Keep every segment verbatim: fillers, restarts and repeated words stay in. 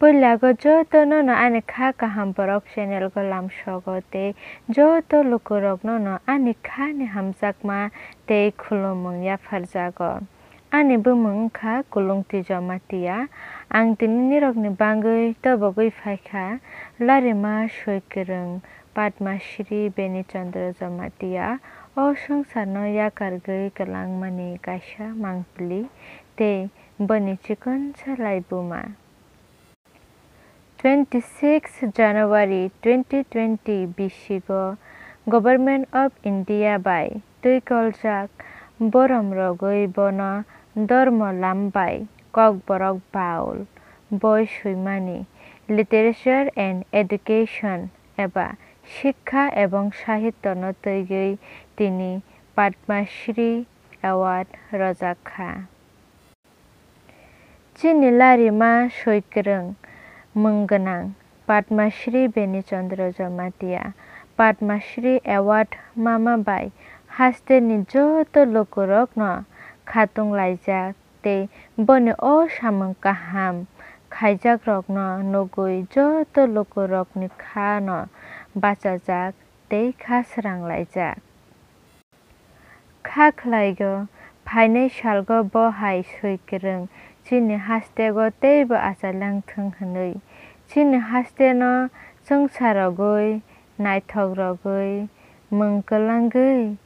Puila go joto nono ani kha kaham borok channel go lamsogo tei joto lukurok nono ani kha ni hamjakma tei khulumung yapharjago. Ani bumung wngkha Kulungti Jamatia. Ang tini nirokni bagwi tobogwi phaikha Larima Soikwrwng Padma Shri Beni Chandra Jamatia o swngcharno yakargwi kwlangmani kaisa mangpili tei boni chikonsa laibuma. Twenty six January twenty twenty bisigo Government of India bai twi koljak borom rogwi bono dormo lam bai kokborok baul boi swimani, literature and education eba shikha ebong sahityono twiwi tini Padma Shri Award rojak kha. Chini Larima Soikwrwng mung gwnang Padma Shri Beni Chandra Jamatia Padma Shri Award mama bai hasteni joto lukurokno khatung laijak tei boni o samung kaham khaijakrokno nugwi joto lukurokni khano bachajak tei kha srang laijak. Kha khlaigo, phainai salgo bo hai Soikwrwng chini hastego teibo achai langthwng hwnwi. Chini hasteno chwngsa rogwi, naithok rogwi, mwng kwlangwi,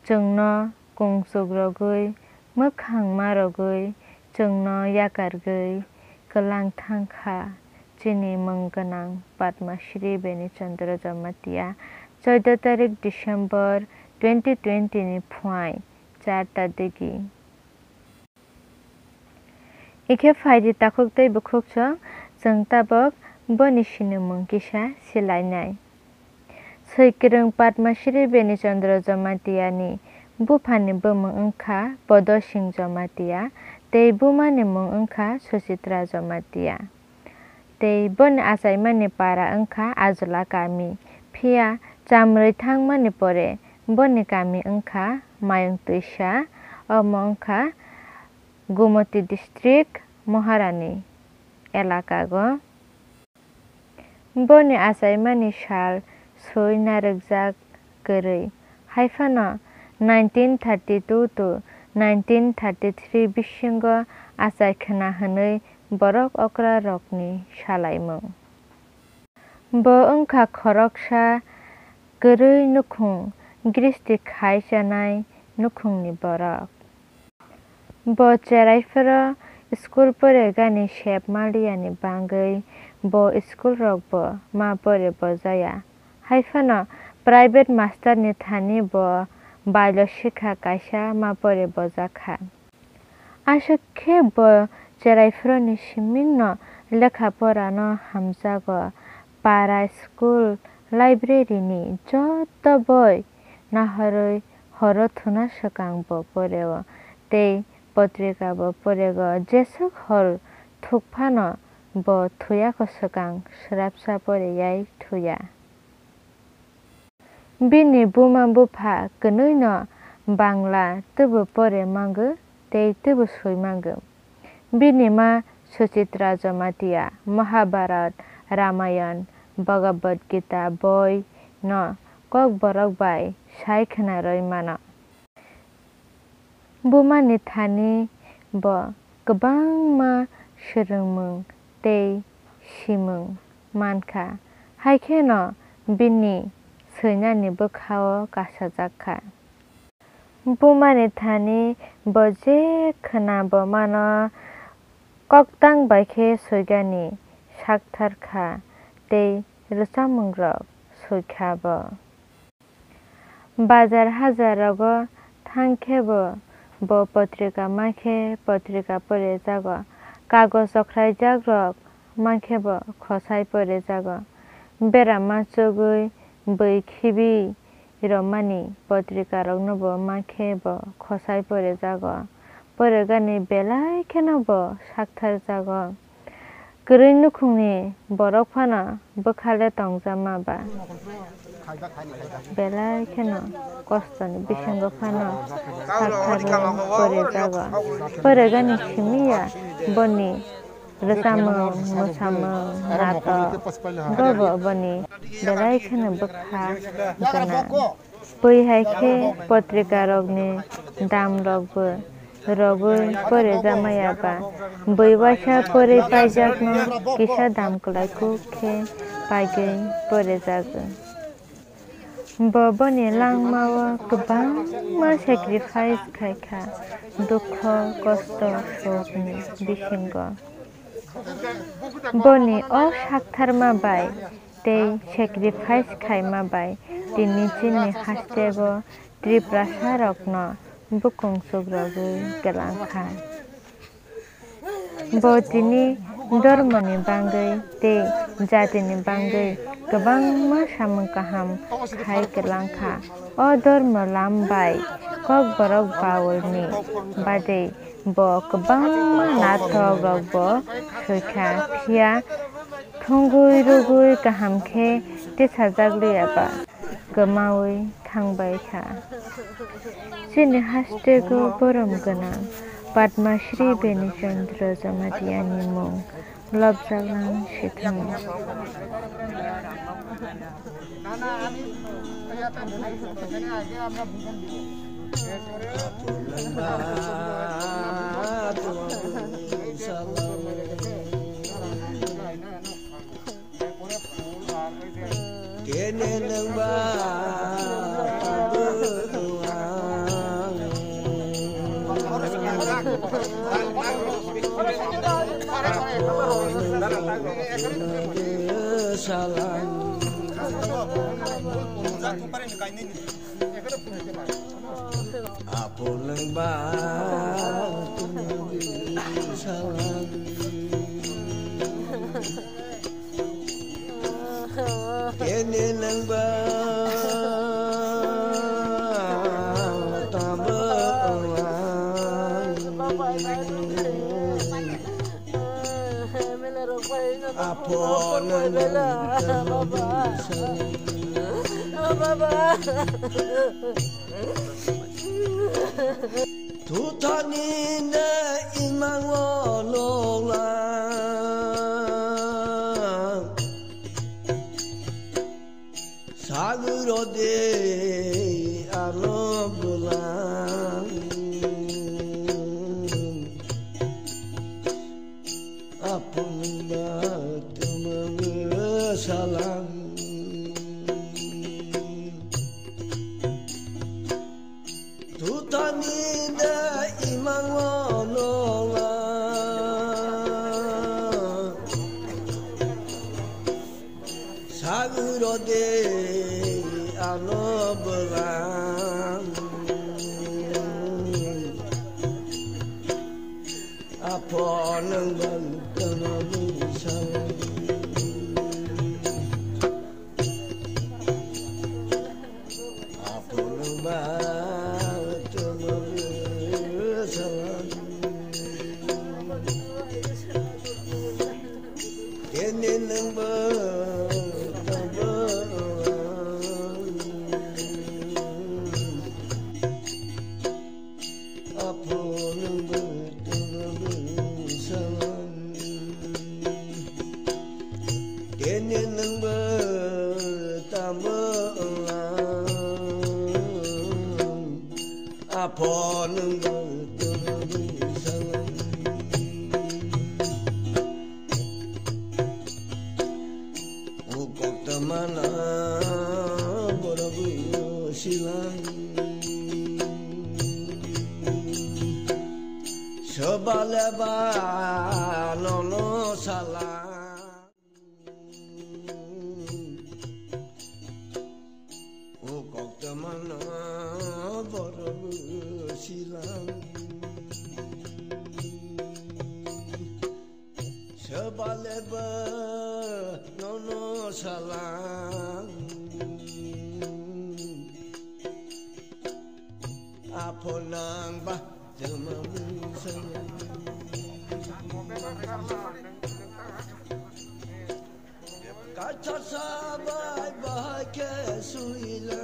chwngno kungchuk rogwi, mwkhang ma rogwi, chwngno yakargwi kwlang thang kha chini mung gwnang Padma Shri Beni Chandra Jamatia, chauda tarik December twenty twenty ni phuai char ta digi. Ikhe phaidi takhuk tei bukhuk chwng, chwng tabok boni sinimung kisa silainai. Soikwrwng Padma Shri Beni Chandra Jamatia ni buphani bumung wngkha Bodo Singh Jamatia tei bumani mung wngkha Suchitra Jamatia. Tei boni achaimani para wngkha Ajola kami. Phiya chamrwi thangmani pore boni kami wngkha Mayung Twisa, omo wngkha Gumoti district, Maharani elakago. Boni achaimani sal swi narwkjak kwrwi. Haiphano nineteen thirty-two to nineteen thirty-three bisingo achai khna hwnwi borok okrarokni salaimung. Bo wngkha khoroksa kwrwi nukhung gristi khai chanai nukhungni borok. Bo cheraiforo school poregani sep maliyani bagwi bo school rokbo ma pore bojaya. Haiphano private master ni thani bo bailo sikha kaisa ma pore bojakha. Aswk khe bo cheraiphoroni simingno lekha porano hamjago. Para school library ni joto boi nahorwi horo thuna swkang bo poreo tei potrika bo porego. Jeswk hor thuk phano bo thuyakho swkang swrapsa poreyai thuya. Bini buma bupha kwnwino Bangla twbo pore mango tei twbo swi mango. Bini ma Suchitra Jamatia Mahabharat, Ramayan, Bhagavad Gita boi no Kokborok bai sai khwnarwi mano. Bumani thani bo kwbangma swrwngmung tei simung man kha, hai kheno bini swinani bwkha-o kasajak kha. Bumani thani bo je khna bo mano, koktang bai khe swigani sakthar kha tei rwchapmungrok swi kha bo. Bazar hajar rogo thang khe bo, bo potrika ma khe potrika pore jago, kagoz rok khlai jak rok ma khe bo khosai pore jago, bera ma chugwi bwi khibi romani potrika rok no bo ma khe bo khosai pore jago, pore gani belai kheno bo sakthar jago. Kwrwi nukhungni borok phano bwkha le tongjama ba, belai kheno kostoni bisingo phano sakthar pore jago. Pore gani simi ya boni Rwchapmung, mwsamung, natok, bobo boni belai kheno bwkha gwnang. Bui hai khe potrikarokni damrokbo rwgwi porijak maya ba, bui uaisa porwi paijakno kisa dam kwlai kuk khe paigwi porijago. Bo boni langmao kwbangma sacrifice khai kha, dukho, kosto, sukni bisingo. Boni o saktharma bai tei sacrifice khaima bai tini chini hasteo Tiprasa rokno bukung chukrogwi kwlang kha. Bo tini dormoni bangwi tei jatini bangwi kwbangma samung kaham khai kwlang kha. O dormo lam bai Kokborok Baulni bade bo kwbangma natok rokbo swi kha, phiya thwngwi rwgwi kaham khe tisajak liya ba kwmaui thangbai kha. Chini hasteo borom gwnang Padma Shri Beni Chandra Jamatia ni mung lobjak lang sithwng. Kene nwng ba tabuk ang. Salam. Apo nwng ba tabuk salam. Kene nwng ba tabuk ang. Apo nwng ba tabuk. Baba. Tuthani ne imang o nokla. Saguro de ano bulang. Apun ba tumang salam. Tutani de imango nonga. Saguro de ano bwlang. Apo nwng bwtwma bwsang. Apo nwng bwtwma bwsang. Kene nwng bwtwma. Apo nwng bwtwma bwsang. Kene nwng bwtwma bwsang. Apo nwng bwtwma bwsang. O koktwmano borok silang. Soba leba nono salang. O koktwmano borok silang. Soba leba nono salang. Apo nwng bwtwma bwsang. Kaisa sabai bahai khe suilang.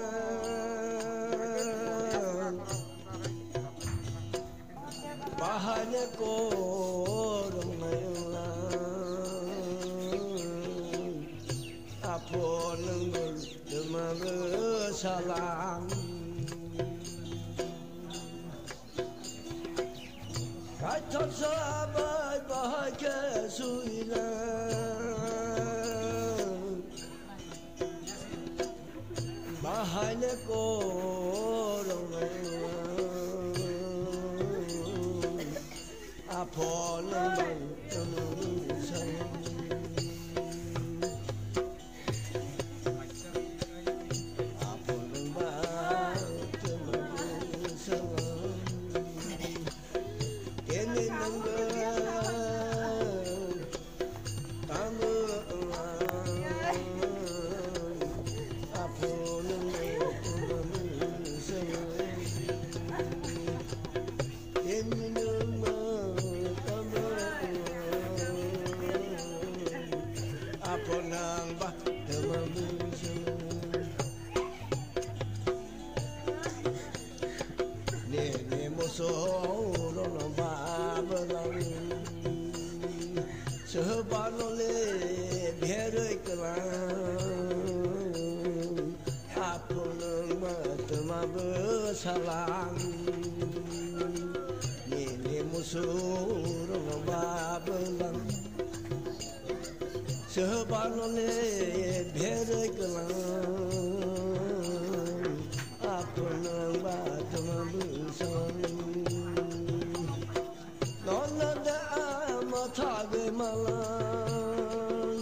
Bahai le korong nai wnglang. Salam. Kaithok sabai bahai khe suila. Bahai le korong. Aphano bai tongmani salam. Aphano bai tongmani salam. Tene nangba tamo aphano bai tongmani salam. Nini musurokno babwlang, swbanole berwi kwlang. Aphuru nwng ba twma bwsalang, nini musurokno babwlang, swbanole berwi kwlang. Aphuru nwng ba twma bwsalang. Nono de ama thagwi malang,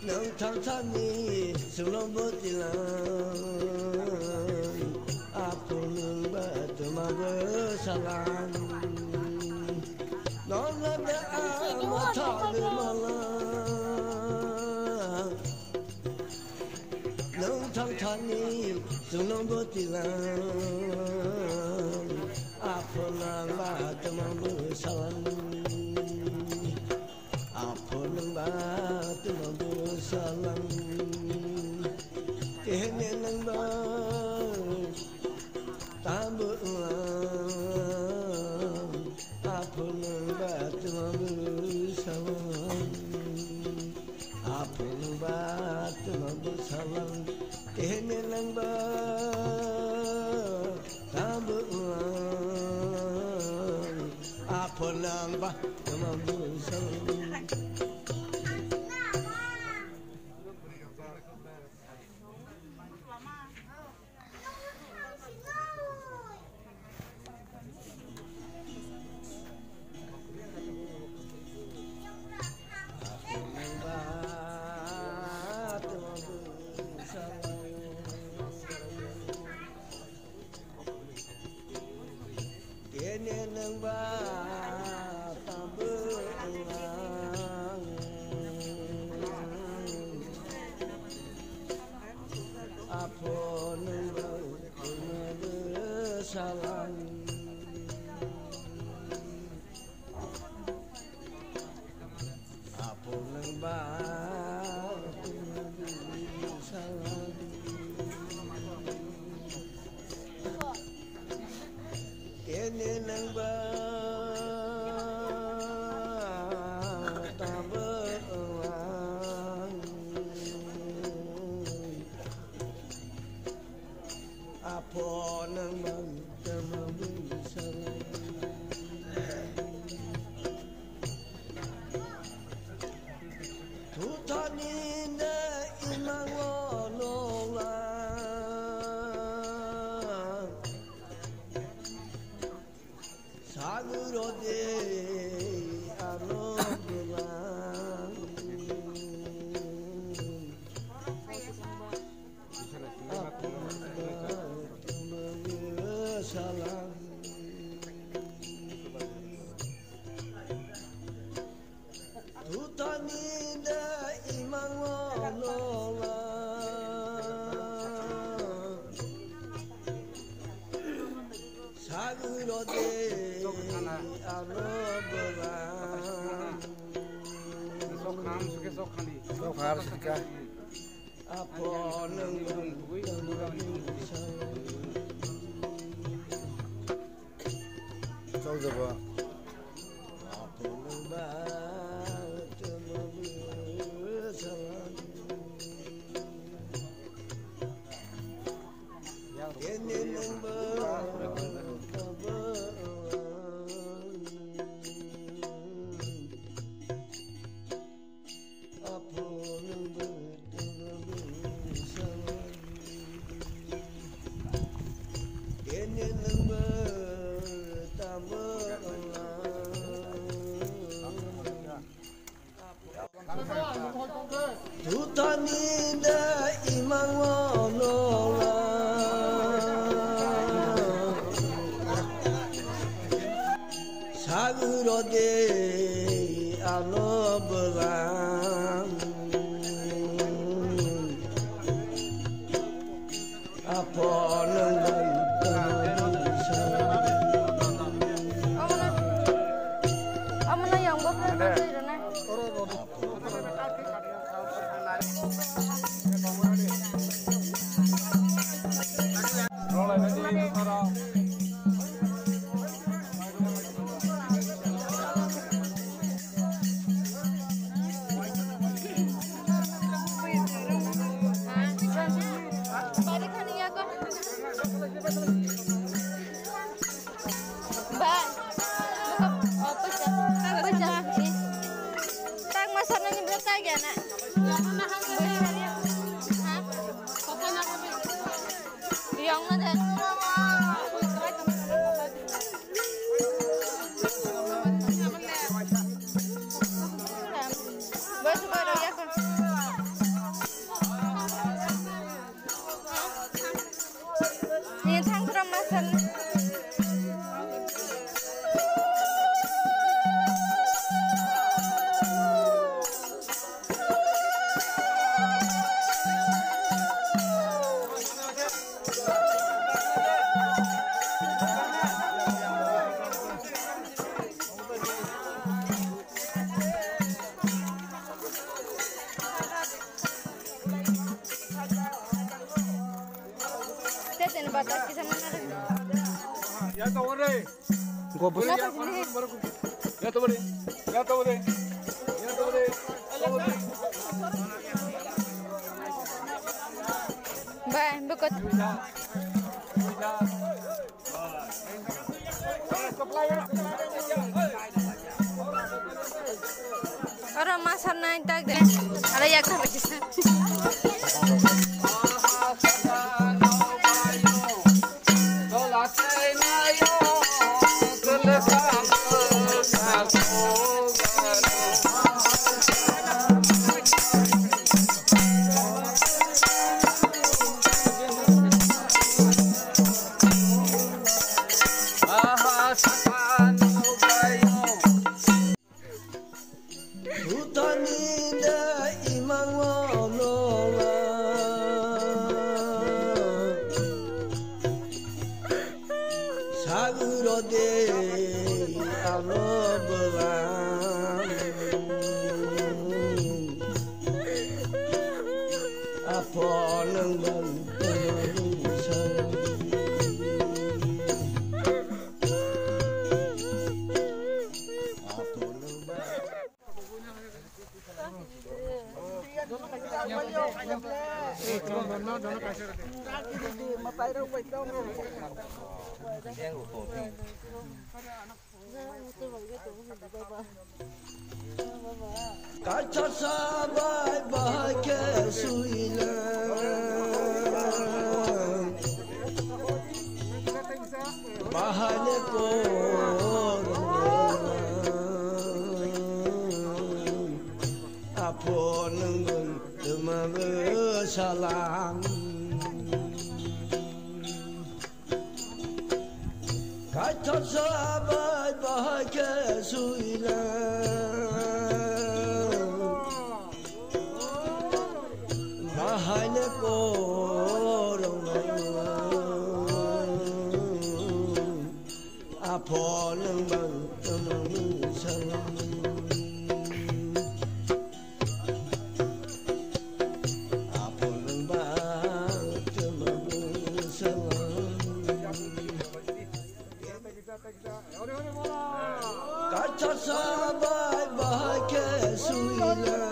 nwng thang thani chwngno bwtwilang, aphuru nwng ba twma bwsalang. Nono de ama thagwi malang, nwng thang thani chwngno bwtwilang, aphuru nwng ba twma bwsalang, aphuru nwng ba twma bwsalang, kehne nwng ba tamo wng, aphuru nwng ba twma bwsalang. Aphuru nwng ba twma bwsalang, kehne nwng ba tamo wng. Aphuru nwng ba twma bwsalang. Kene nwng ba tabuk ang. Aphuru nwng ba twma bwsalang. Aphuru nwng ba twma bwsalang. Kene nwng ba tabuk ang. Aphuru nwng ba twma bwsalang. Thutani de imango nongla. Saguro de ano bwlang. Salam. Thutani de imango nongla. Saguro de ano bwlang. Sok kham, suke sok khani. Sok khar, suke. Aphuru nwng ba twma bwsalang. Sok jabo. Aphuru nwng ba twma bwsalang. Bhutani de imango nola. Saguro de ano bwlang. Apo nang bai tong sa. Omono, omono yang bo phai ma twi rwna. Bai. Buka, oh, pwsa. Pwsa. Eh. Tak masa nani bro kai gana. Ha? Yang mana? Bos baru ya kan. Ni thang gram ma san. Tete ni batas kisa mana? Ya to re. Go bus. Ya to re. Ya to re. Ya to re. Bai, bukut. Oro ma sanai tak de. Ala yak thang kisa. Bhutani de imango nola. Saguro de ano bwlang. Apo nang bang tong sa. Kaisa sabai bahai khe suilang. Bahai le kor. Apo nang bang tong ma bwsalang. Kaithok sabai bahai khe suilang. Bahai le korong nai. Apo nang bang tong ma bwsalang. Kaisa sabai bahai khe suilang.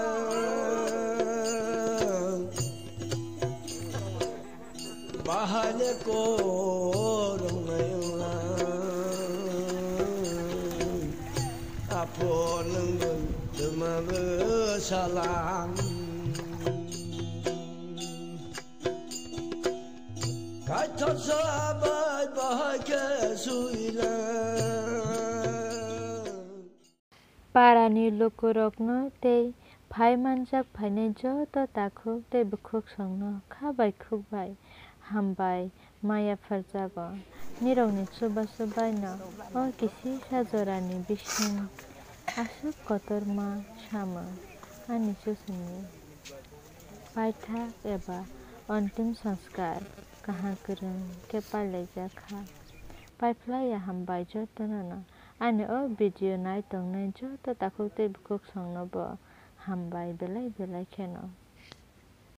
Bahai le korong nai wng. Apo nang bang tong ma bwsalang. Kaithok sabai bahai khe suilang. Parani lukurokno tei Phai manjak phainai joto takhuk tei bukhuksongno kha bai khuk bai hambai maya pharjago. Nirokni chubachu baino o kisisa jorani bising aswk kotorma samung ani chusongni paithak eba ontim sanskar kaham kwrwng khe pailaijak kha. Paiphlaiya hambai jotono no. Ani o video nai tongnai joto takhuk tei bukhuksongno bo hambai belai belai kheno.